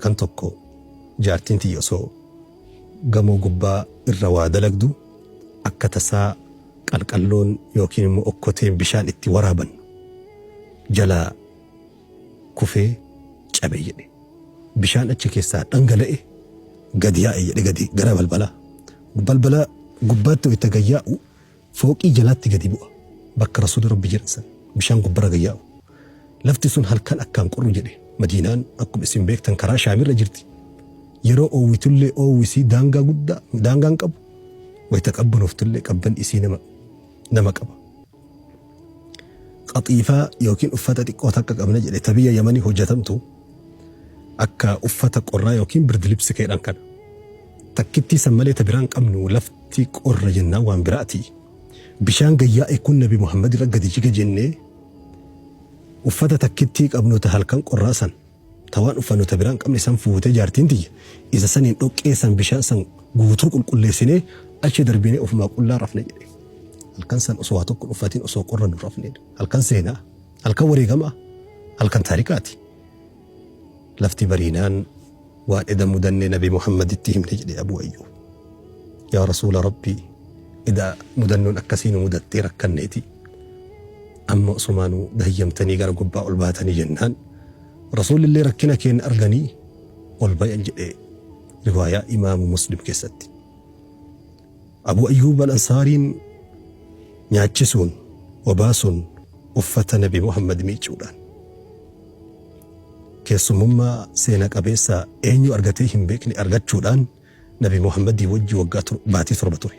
Halkan tokko jaartiin tiyya osoo gamoo gubbaa irra waa dalagdu akka tasaa qalqalloon yookiin immoo okkoteen bishaan itti waraaban jalaa kufee cabe jedhe. Bishaan achi keessaa dhangala'e gadi yaa'e jedhe gadi gara balbalaa. Balbala gubbaatti wayita gad yaa'u fooqii jalaatti gadi bu'a. Bakka Rasuulli Rabbi jiran san bishaan gubbarra gad yaa'u. Lafti sun halkan akkaan qorru jedhe. Madiinaan akkuma isin beektan karaa Shaamirra jirti. Yeroo oowwitullee oowwi isii daangaa guddaa daangaa hin qabu. Wayita qabbanoftullee qabban isii nama nama qaba. Qaxiifaa yookiin uffata xiqqoo takka qabna jedhe ta biyya Yamanii hojjatamtu akka uffata qorraa yookiin birdilibsi keedhan kana. Takkittii san malee ta biraa hin qabnu lafti qorra jennaan waan biraati. Bishaan gad yaa'e kun Nabi Muhammad irra gadi jiga jennee uffata takkittii qabnu ta halkan qorraa san ta waan uffannu ta biraa hin qabne san fuutee jaartiin tiyya isa saniin dhoqqee san bishaan san guutuu qulqulleessinee achi darbinee ofumaa qullaa rafne jedhe. Halkan san osoo waa tokko hin uffatin osoo qorra nu rafne. Halkan seenaa, halkan wareegamaa, halkan taarikaati. Lafti bariinaan waan eda mudanne Nabi Muhammaditti himne jedhe Abuu Ayyuub. Yaa Rasuula Rabbii eda mudannoon akkasii nu mudattee rakkanneeti. Amma osumaa nu dahayyamtanii gara gubbaa ol baatanii jennaan Rasuulillee rakkina keenna arganii ol bayan jedhe riwaayaa Imaamu Muslim keessatti. Abuu Ayyuub Al-Ansaariin nyaachisuun, obaasuun, uffata Nabi Muhammad miicuudhaan keessummummaa seena qabeessa eenyu argatee hin beekne argachuudhaan Nabi Muhammadii wajji waggaa baatii 7 ture.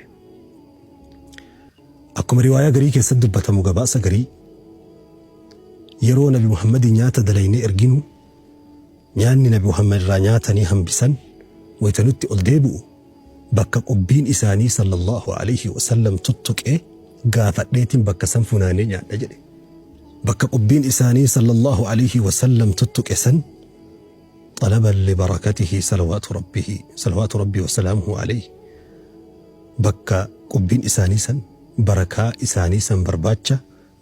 Akkuma riwaayaa garii keessatti dubbatamu gabaasa garii yeroo Nabi Muhammadii nyaata dalaynee erginu nyaanni Nabi Muhammad irraa nyaatanii hambisan wayta nutti ol deebi'u bakka qubbiin isaanii sallallaahu aleyhi wasallam tuttuqe gaafadheetiin bakka san funaanee nyaadha jedhe. Bakka qubbiin isaanii sallallaahu aleyhi wasallam tuttuqe san xalaban libarakatihi salawaatu rabbihi salawaatu rabbii wasalaamuhu aleyhi bakka qubbiin isaanii san barakaa isaanii san barbaacha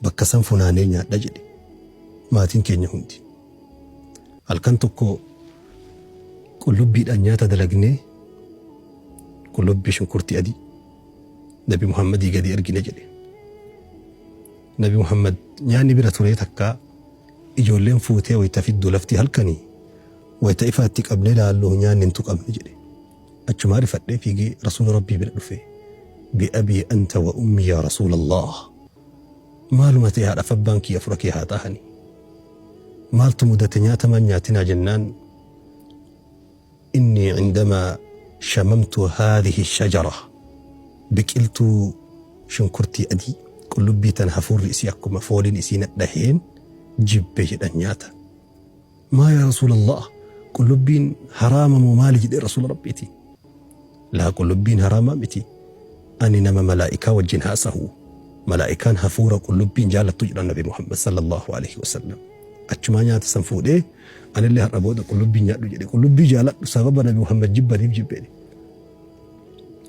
bakka san funaanee nyaadha jedhe. Maatiin keenya hundi. Halkan tokko qullubbiidhaan nyaata dalagnee qullubbii shunkurtii adii Nabi Muhammadii gadi ergine jedhe. Nabi Muhammad nyaanni bira turee takka ijoolleen fuutee wayita fiddu lafti halkanii wayita ifaatti qabnee laallu nyaanni hin tuqamne jedhe. Achumaa rifadhee fiigee Rasuula Rabbii bira dhufe. Bi'abii anta wa ummi yaa Rasuulallah. Maaluma ta'e haadhaaf abbaan kiyya fura kee haa ta'ani. Maaltu mudate nyaata maan nyaatinaa jennaan innii cindamaa shamamtu haadhihi shajara biqiltuu shunkurtii adii qullubbii tana hafuurri isii akkuma fooliin isii na dhaheen jibbe jedhan nyaata. Maa yaa Rasuulallah qullubbiin haraama moo maali jedhee Rasuula Rabbiitiin. Laa qullubbiin haraamaa miti. Ani nama malaa'ikaa wajjin haasahu. Malaa'ikaan hafuura qullubbii hin jaalattu jedhan Nabi Muhammad sallallahu alaihi wasallam. Achumaa nyaata san fuudhee anillee har'a booda qullubbii hin nyaadhu jedhe. Qullubbii jaaladhu sababa Nabi Muhammad jibbaniif jibbeedhe.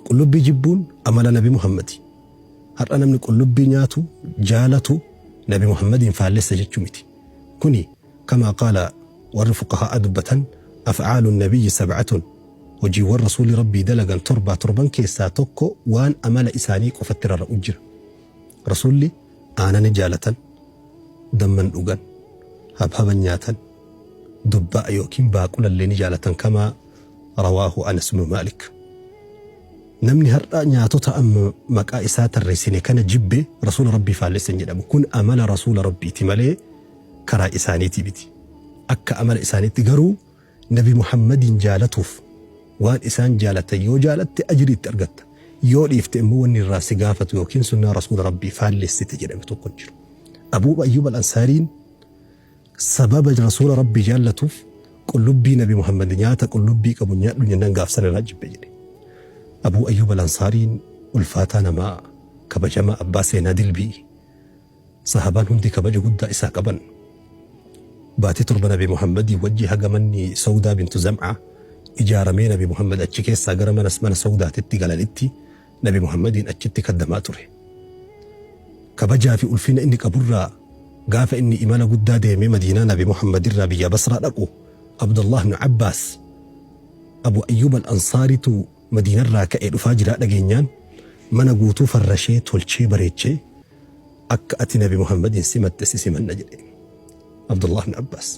Qullubbii jibbuun amala Nabi Muhammadi. Har'a namni qullubbii nyaatu jaalatu Nabi Muhammadiin faallessa jechuu miti. Kuni kamaa qaala warri fuqahaa'a dubbatan af'aalu nabiyyi sab'atun hojiiwwan rasuulli Rabbii dalagan torbaa torban keessaa tokko waan amala isaanii qofatti rarra'u jira. Rasuulli aanan jaalatan, damman dhugan, habhaban nyaatan, dubbaa'a yookiin baaqulallee ni jaalatan kamaa rawaahu Anas ibnu Maalik. Namni har'a nyaatota amma maqaa isaa tarreessine kana jibbe Rasuula Rabbii faallesse hin jedhamu. Kun amala Rasuula Rabbiiti malee karaa isaaniitii miti. Akka amala isaaniitti garuu Nabi Muhammadiin jaalatuuf waan isaan jaalatan yoo jaalatte ajrii itti argatta. Yoo dhiifte immoo wanni irraa si gaafatu yookiin sunnaa Rasuula Rabbii faallessite jedhame tokko hin jiru. Abuu Ayyuub Al-Ansaariin Sababa Rasuula Rabbii jaallatuuf qullubbii Nabi Muhammad nyaata qullubbii qabu nyaadhu jennaan gaaf san irraa jibbe jedhe. Abuu Ayyuub Al-Ansaariin ulfaataa namaa kabajamaa abbaa seenaa dilbii sahaabaan hundi kabaja guddaa isaa qaban. Baatii 7 Nabi Muhammadii wajji haga manni Sawdaa bintu Zam'aa ijaaramee Nabi Muhammad achi keessaa gara mana mana Sawdaatitti galanitti Nabi Muhammadiin achitti kaddamaa ture. Kabajaa fi ulfina inni qaburraa gaafa inni imala guddaa deemee Madiinaa Nabi Muhammad irraa biyya Basraa dhaqu Abdullah ibn Abbaas Abu Ayyuub Al-Ansaaritu Madiinarraa ka'ee dhufaa jiraa dhageenyaan mana guutuu farrashee tolchee bareechee akka ati Nabi Muhammadiin simatte si simanna jedhe. Abdullah ibn Abbaas.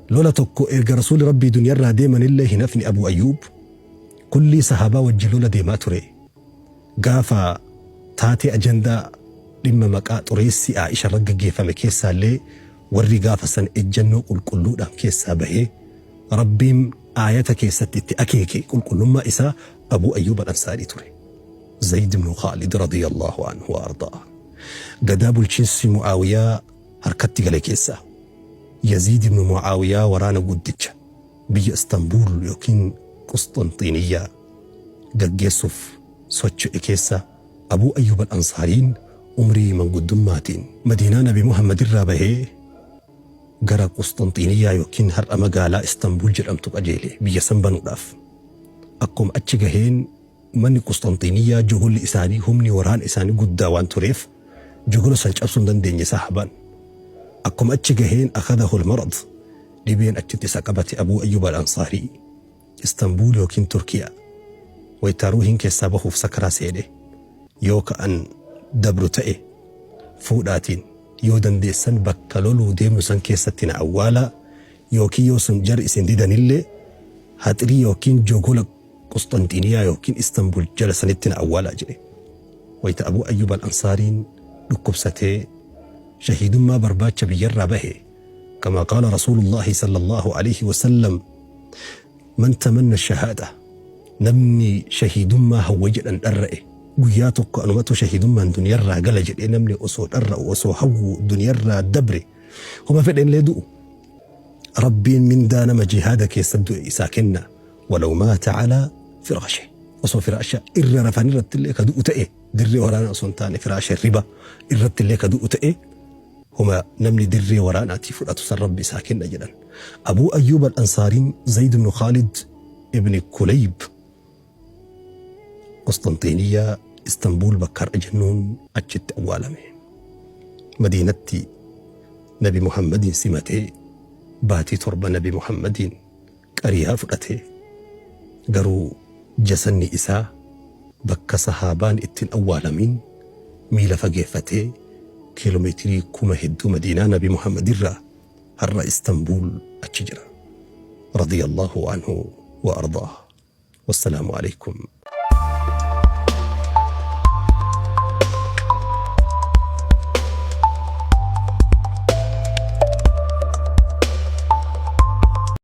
Lola tokko erga Rasuulli Rabbii duniyarraa deemanillee hin hafne Abu Ayyuub kullii sahaabaa wajji lola deemaa ture. Gaafa taatee ajandaa dhimma maqaa xureessii Aa'isha irra gaggeeffame keessaallee warri gaafa san ejjannoo qulqulluudhaan keessaa bahee Rabbiin aayata keessatti itti akeeke qulqullummaa isaa Abuu Ayyuub Al-Ansaarii ture. Zayd ibn Khaalid radiyallahu anhu wa ardaa. Gadaa bulchiinsi Mu'aawiyaa harkatti gale keessaa Yaziid ibn Mu'aawiyaa waraana guddicha biyya Istanbuul yookiin Qusxanxiiniyyaa gaggeessuuf socho'e keessa Abuu Ayyuub Al-Ansaariin umrii manguddummaatiin Madiinaa Nabi Muhammad irraa bahee gara Qusxanxiiniyyaa yookiin har'a magaalaa Istanbuul jedhamtu qajeele biyya san banuudhaaf. Akkuma achi gaheen manni Qusxanxiiniyyaa jogolli isaanii humni waraana isaanii guddaa waan tureef jogola san cabsuu hin dandeenye sahaabaan. Akkuma achi gaheen akhadahul marad dhibeen achitti isa qabate Abuu Ayyuub Al-Ansaarii. Istanbuul yookiin Turkiyaa waytaa ruuhiin keessaa bahuuf sakaraa seene yoo ka'an dabru ta'e fuudhaatiin yoo dandeessan bakka loluu deemnu san keessatti na awwaalaa yookiin yoo sun jarri isin didanillee haxirii yookiin jogola Qusxanxiiniyaa yookiin Istanbul jala sanitti na awwaalaa jedhe. Wayta Abuu Ayyuub Al-Ansaariin dhukkubsatee shahiidummaa barbaacha biyyarraa bahe kamaa qaala Rasuulullaahi sallallaahu aleyhi wasallam Man tamanna shahaada namni shahiidummaa hawwe jedhan dharra'e guyyaa tokko anumatu shahiidummaan duniyarraa gala jedhee namni osoo dharra'u osoo hawwu duniyarraa dabre homa fedhenillee du'u Rabbiin mindaa nama jihaada keessa du'e isaa kenna walaw maata alaa firaashe osoo firaasha irra rafan irrattillee ka du'u ta'e dirree waraanaa osoo hin taane firaasha riba irrattillee ka du'u ta'e Homa namni dirree waraanaatii fudhatu san Rabbi isaa kenna jedhan. Abuu Ayyuub Al-Ansaariin Zayd ibn Khaalid ibn Kulayb Qusxanxiiniyyaa Istanbuul bakka har'a jennuun achitti awwaalame. Madiinatti Nabi Muhammadiin simatee baatii 7 Nabi Muhammadiin qariyaa fudhate. Garuu jasanni isaa bakka sahaabaan itti hin awwaalamiin miila fageeffatee kiilomeetirii kuma hedduu Madiinaa Nabi Muhammad irraa har'a Istanbuul achi jira. Radiyallahu anhu wa ardaah. Wassalaamu aleykum.